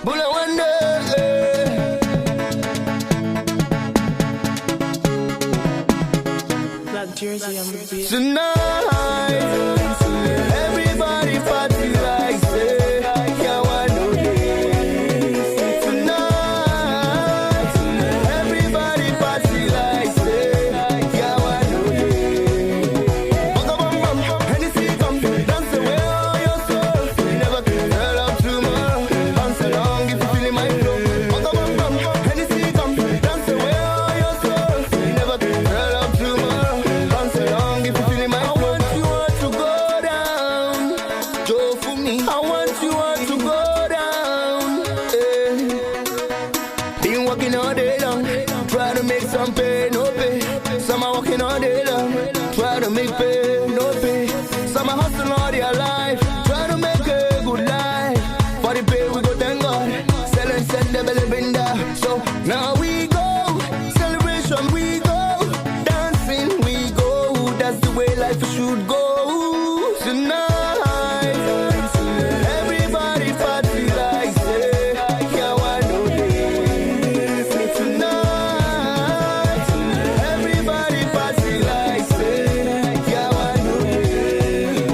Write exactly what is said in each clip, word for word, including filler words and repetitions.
Bula Wanda, eh. Black Jersey on the beat. Tonight, everybody party like say, yeah, I know this. Tonight, everybody party like say, yeah, I know this. Baka bam bam, Hennessy come, dance away all your sorrow. We never can tell of tomorrow. Dance along if you feeling my flow. Baka bam bam, Hennessy come, dance away all your sorrow. We never can tell of tomorrow. Dance along if you feeling my flow. I want you all to go down. Joe for me. I want you all to go down. Eh. Been working all day long, trying to make some pay, no pay. Some are working all day long, trying to make pay, no pay. Some are hustling all their life, trying to make a good life. For the pay we go thank God, selling send the belly bender. So now we go, celebration we go, dancing we go. That's the way life should go. Tonight, everybody party like say, yeah, I know this. Tonight, everybody party like say, yeah, I know this.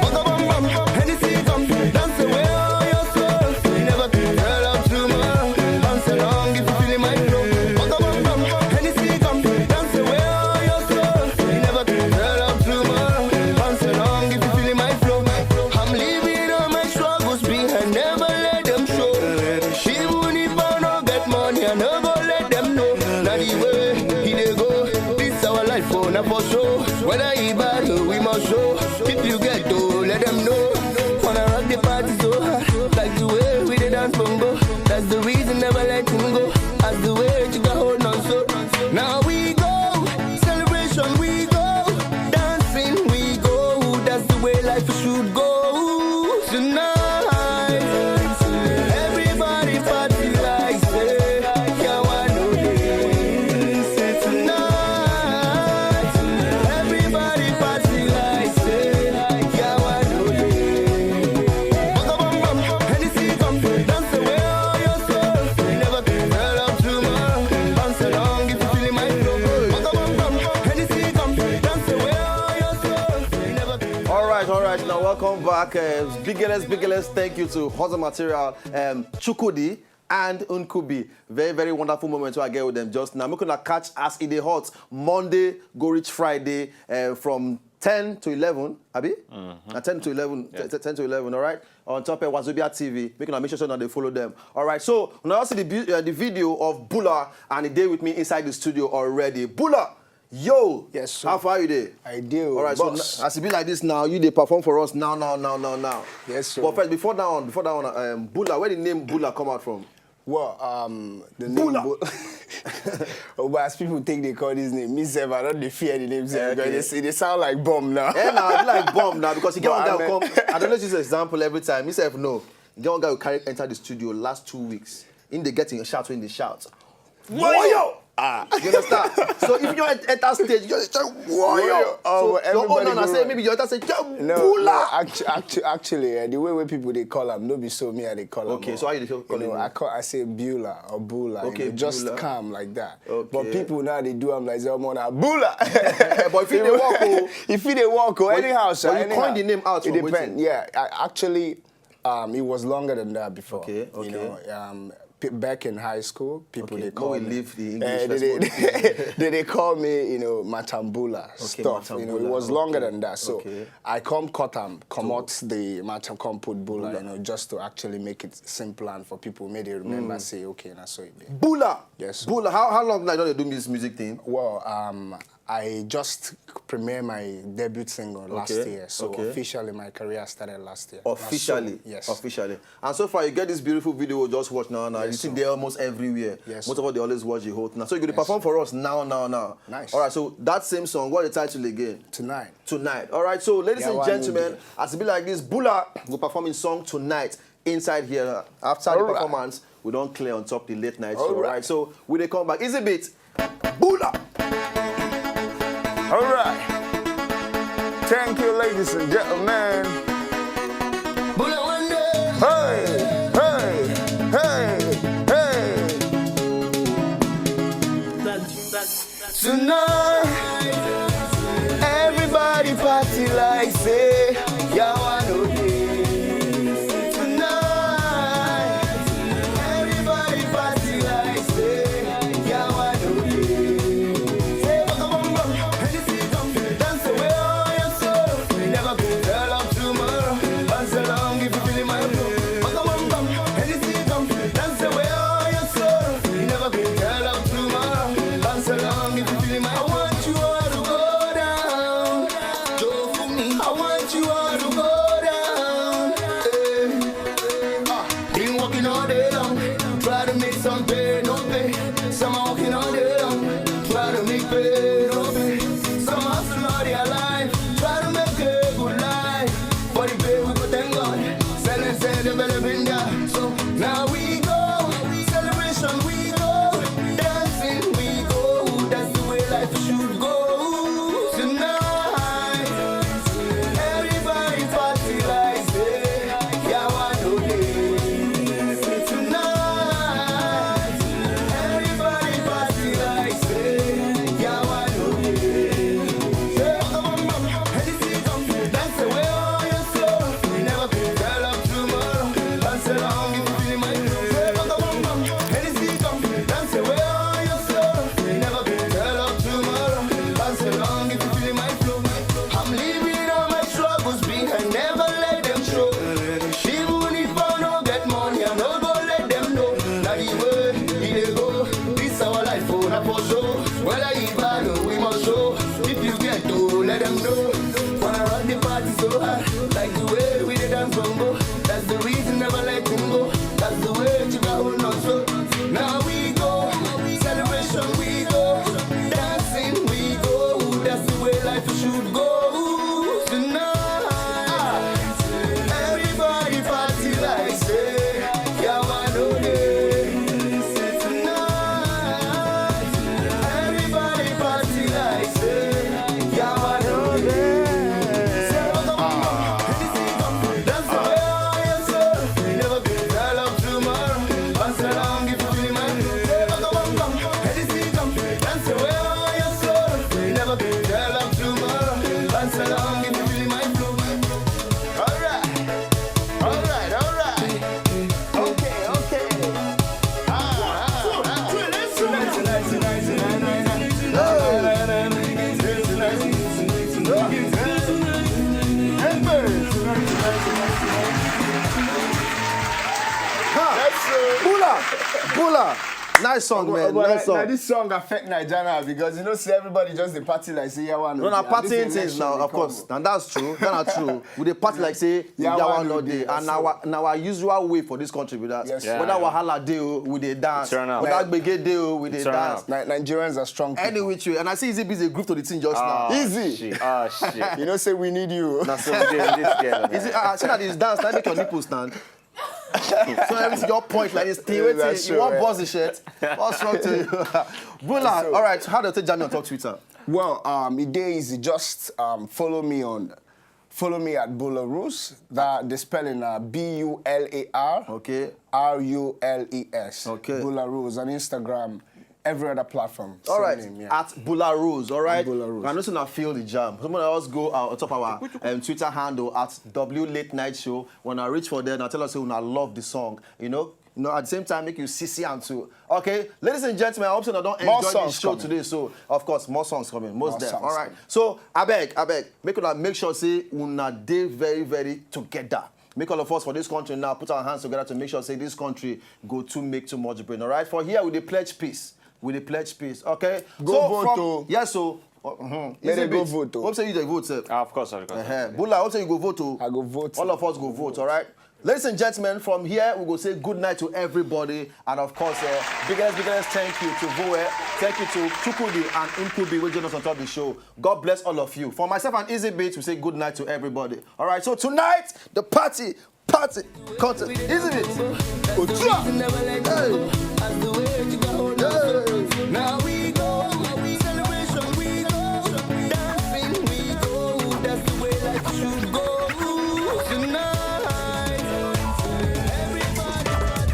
Baka bam bam, Hennessy come, dance away all your sorrow. We never can tell of tomorrow. Dance along if you feeling my flow. Baka bam bam, Hennessy come, dance away all your sorrow. We never can tell of tomorrow. Dance along if you feeling my flow. I'm leaving all my struggles behind, never let them show. Even if I no get money, I no go let them know. Not the way he dey go. This our life for now for sure. Whether he bad or we must show. If you get to let them know. Wanna rock the party so hard, like the way we dey dance bongo. That's the reason never let him go. As the way you got hold on so. Now we go, celebration we go, dancing we go. That's the way life should go. Tonight, everybody party like say, yeah, I know this. Tonight, everybody party like say, yeah, I know this. Baka bam bam, Hennessy come, dance away all your sorrow. We never can tell of tomorrow. Dance along if you feeling my flow. Baka bam bam, Hennessy come, dance away all your sorrow. We never can All right, all right. Now welcome back. Uh, biggest, biggest thank you to Hustle Material, um, Chukudi and Nkubi. Very, very wonderful moment wey I get with them just now. Make una catch as e dey hot Monday go reach Friday, uh, from ten to eleven, abi? Na ten to eleven, te-, te-, ten to eleven, all right? On top of Wazobia T V. Make una make sure say una dey follow them. All right, so una don see the bu-, uh, the video of Bula, and e dey with me inside the studio already. Bula, yo! Yes, sir. How far you dey? I dey o, boss. All right, so n-, as e be like this now, you dey perform for us now, now, now, now, now. Yes, sir. But first, before that one, before that one, um, Bula, where the name Bula come out from? Well, um, the name Bula. Bu-, oh, but as people take, they call this name. Me sef, I don't dey fear the name sef, because they say, they sound like bomb now. Eh, now, I be like bomb now, because you get one guy who come, I don't know, use example every time. Me sef, no. You get one guy who carry enter the studio last two weeks. In the getting a shout, in the shout. Woyo! Ah, you understand? So if you en-, enter stage, you just say, "Woyo!" Woyo. Oh, so your own everybody now, go say, maybe you enter say, "Yo, no, Bula!" No, actu-, actu-, actually, eh, the way, way people they call am, no be so me I dey call am. Okay, so how you dey call him? You know, I call, I say Bula or Bula. Okay, you know, just Bula. Calm like that. Okay. But people now they do am like say, "Omo na Bula." But if you dey walk, oh. If you dey walk, oh, but anyhow, sir, but you anyhow. Coin the name out. It from depend. Wetin? Yeah, I, actually, um, it was longer than that before. Okay, okay. You know, um, p-, back in high school, people, okay, they call me, leave the English, eh, they, they, they, they call me, you know, Matambula stuff. Okay, Matambula. You know, it was longer than that. So okay. I come cut am, comot the Matam, come put Bula, Bula, you know, just to actually make it simple and for people, make they remember, mm, say, okay, na so it be. Bula! Yes, sir. Bula, how, how long now you don dey do this music thing? Well, um, I just premiere my debut single last year, so okay, officially my career started last year. Officially? Yes. Officially. And so far, you get this beautiful video we just watch now, now. Yes, sir. You see, they're almost everywhere. Yes, sir. Most of all, they always watch the whole thing. So you gonna perform for us now, now, now. Nice. All right, so that same song, what the title again? Tonight. Tonight. All right, so ladies and gentlemen, as it be like this, Bula will perform his song Tonight inside here. After the performance, we don clear on top the late night show, right? So we dey come back. Easy beat. Bula. All right. Thank you, ladies and gentlemen. Bula Wanda. Hey, hey, hey. So now we go, celebration we go, dancing we go. That's the way life should go tonight. Everybody party like say yawa no dey tonight. Everybody party like say yawa no dey. Say, come on, come on, Hennessy, come dance away all your sorrow. We never be tell of tomorrow. Dance along if you feel my flow. Say, come on, come on, Hennessy, come dance away all your sorrow. We never be tell of tomorrow. Dance along if you feel my flow. I'm leaving all my struggles behind, never let them show. Even if I no get money, I no go let them know. Now the way we dey go, this our life, oh, na for show. Whether you bad, oh, we must show. If you get to, let them know. Wanna rock the party so hard, like the way we dey dance bongo. That's the reason never let him go. That's the way you got hold on so. Now we go, celebration we go, dancing we go. That's the way life should go tonight. Everybody party like say yawa no dey tonight. Everybody party like say yawa no dey. Say, come on, come on, dance away all your sorrow. We never be tell of tomorrow. Dance along if you feel my. Say, come on, come on, Hennessy, come dance away all your sorrow. We never be tell of tomorrow. Dance along if you feel my flow. Alright, alright, alright. Okay, okay. Ah, ah, ah. Tonight, tonight, tonight, tonight, tonight, tonight. Tonight, tonight, tonight, tonight. Hey, tonight, tonight, tonight, tonight. Ha! Yes, sir. Bula! Bula! Nice song, man. Nice song. Now this song affect Nigeria because you know, see everybody just the party like say yawa no. No, na partying things now, of course. And that's true. That's true. We dey party like say yawa no dey. And our, na our usual way for this country be that. Yes, sir. Whether wahala dey o, we dey dance. Turn up. Whether gbege dey o, we dey dance. Ni-, Nigerians are strong people. Any which way. And I see Easy Biz dey groove to the thing just now. Easy. Ah, shit. You know, say we need you. Na so we dey this girl. Easy, ah, see that is dance. That make your nipples stand. So everything your point like this thing. Wait till you want buzz the shirt. What's wrong to you? Bula, all right, how do you take Jamie on top Twitter? Well, um, e dey easy. Just, um, follow me on, follow me at Bula Rules. That the spelling, uh, B U L A R, okay, R U L E S. Okay. Bula Rules on Instagram, every other platform. All right, same name, yeah. At Bula Rules, all right? Bula Rules. I know say una feel the jam. Someone else go, uh, on top our, um, Twitter handle at W Late Night Show. When I reach for there, now tell us say una love the song, you know? You know, at the same time, make you C C am too. Okay, ladies and gentlemen, I hope so I don't enjoy the show today. So, of course, more songs coming, most def. All right. So, abeg, abeg, make una make sure say una dey very, very together. Make all of us for this country now put our hands together to make sure say this country go to make too much brain. All right. For here, we dey pledge peace. We dey pledge peace. Okay. Go vote o. Yes, so. Let them go vote o. Hope say you dey vote, sir. Ah, of course, of course. Bula, hope say you go vote o. I go vote. All of us go vote. All right. Ladies and gentlemen, from here we go say good night to everybody, and of course, uh, biggest, biggest thank you to Voe, thank you to Chukwudi and Nkubi wey join us on top the show. God bless all of you. For myself and Easy Beats, we say good night to everybody. All right, so tonight the party, party, concert, Easy Beats. Otua. Hey. Hey. Now we go, celebration we go, dancing we go. That's the way life should go tonight. Everybody.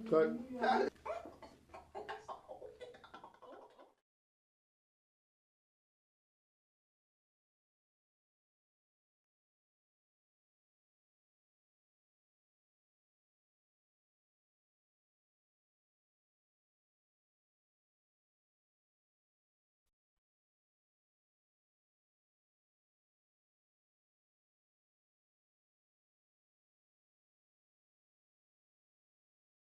Cut.